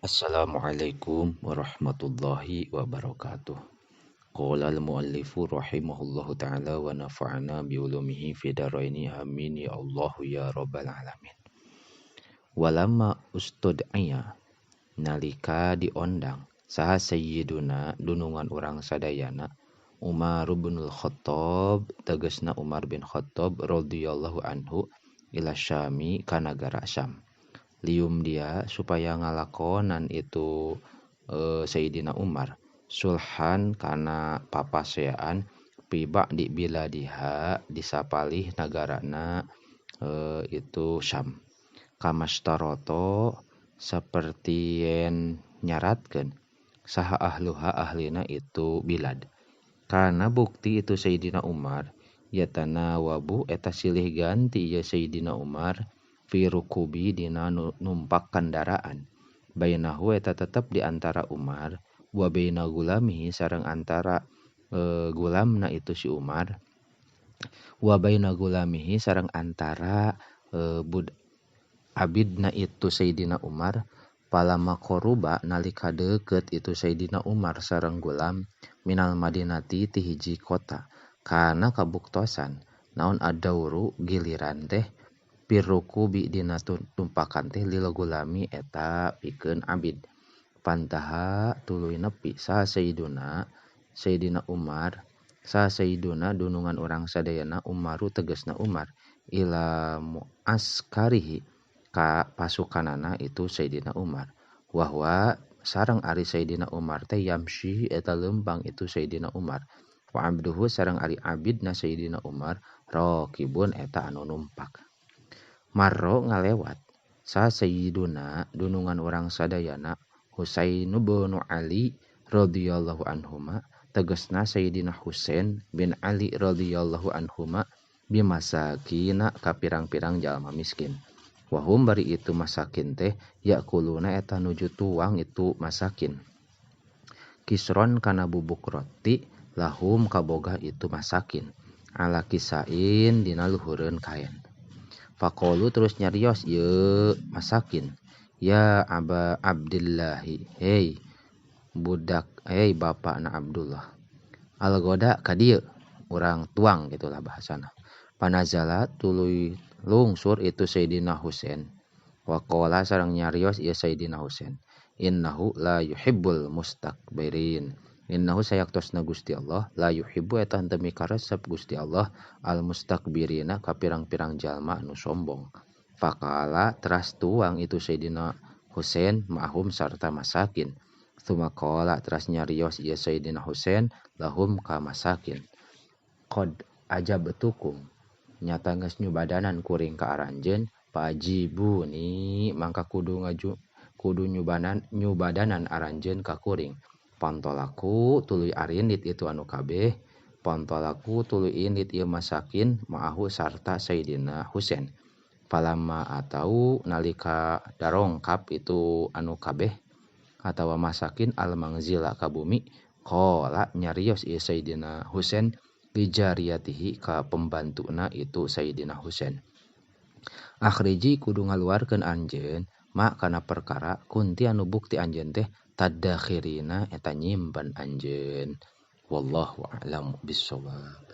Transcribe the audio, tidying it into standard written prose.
Assalamualaikum warahmatullahi wabarakatuh. Qala al-muallifu rahimahullahu ta'ala wa nafa'ana bi'ulumihi fi daraini amin ya Allah ya rabbal alamin. Walamma ustud'iya nalika diondang saha sayyiduna dunungan urang sadayana Umar bin Khattab tegasna Umar bin Khattab radhiyallahu anhu ila Syami ka nagara Syam. Lium dia supaya ngalakonan itu Sayyidina Umar sulhan kana papasean piba di biladiha disapalih nagarana itu Syam. Kamastaroto seperti yen nyaratkeun saha ahluha ahlina itu bilad. Karena bukti itu Sayyidina Umar yatana wabu eta silih ganti ya Sayyidina Umar fi rukubi dina numpak kendaraan bainahu eta tetep di antara Umar wa baina gulamihi sareng antara gulamna itu si Umar wa baina gulamihi sareng antara abidna itu Sayyidina Umar palama koruba nalika deukeut itu Sayyidina Umar sareng gulam minal madinati ti hiji kota kana kabuktosan naon adauru giliran teh pirrukubi dina tumpakan teh lil gulami eta pikeun abid. Pantaha tuluy nepi saha Sayyidina Umar saha sayyiduna dunungan urang sadayana Umaru tegasna Umar ila muaskarihi ka pasukanana itu Sayyidina Umar wahwa sareng ari Sayyidina Umar teh yamshi eta leumpang itu Sayyidina Umar wa abduhu sareng ari abidna Sayyidina Umar raqibun eta anu numpak. Marro ngalewat sa sayyiduna dunungan urang sadayana Husain bin Ali radhiyallahu anhuma tegasna Sayyidina Husain bin Ali radhiyallahu anhuma bimasakina ka pirang-pirang jalma miskin. Wahum bari itu masakin teh yakuluna eta nuju tuang itu masakin. Kisron kana bubuk roti lahum kaboga itu masakin ala kisain dina luhureun kaen. Faqalu terus nyarios ye masakin ya Aba Abdillahi hei budak hei bapakna Abdullah algoda ka dieu urang tuang gitulah bahasana. Panazala tuluy lungsur itu Sayyidina Husain waqala sareng nyarios ieu Sayyidina Husain innahu la yuhibbul mustakbirin innahu sayaktosna Gusti Allah la yuhibbu eta henteu mikaresep Gusti Allah al mustakbirina ka pirang-pirang jalma anu sombong. Faqala teras tuang itu Sayyidina Husain ma'hum sarta masakin. Tsumma qala teras nyarios ieu Sayyidina Husain lahum ka masakin qad ajabtukum nyata geus nyubadanan kuring ka aranjeun fajibuni mangka kudu ngaju kudu nyubadanan aranjeun ka kuring. Pantolaku tuluy arindit itu anu kabeh pantolaku tuluy indit ieu masakin ma'ahu sarta Sayyidina Husain. Falamma atau nalika darongkap itu anu kabeh atawa masakin al mangzila ka bumi qala nyarios ieu Sayyidina Husain lijariyatihi ka pembantuna itu Sayyidina Husain. Akhriji kudu ngaluarkeun anjeun ma kana perkara kunti anu bukti anjeun teh tadakhirina eta nyimpen anjeun. Wallahu a'lamu bissawab.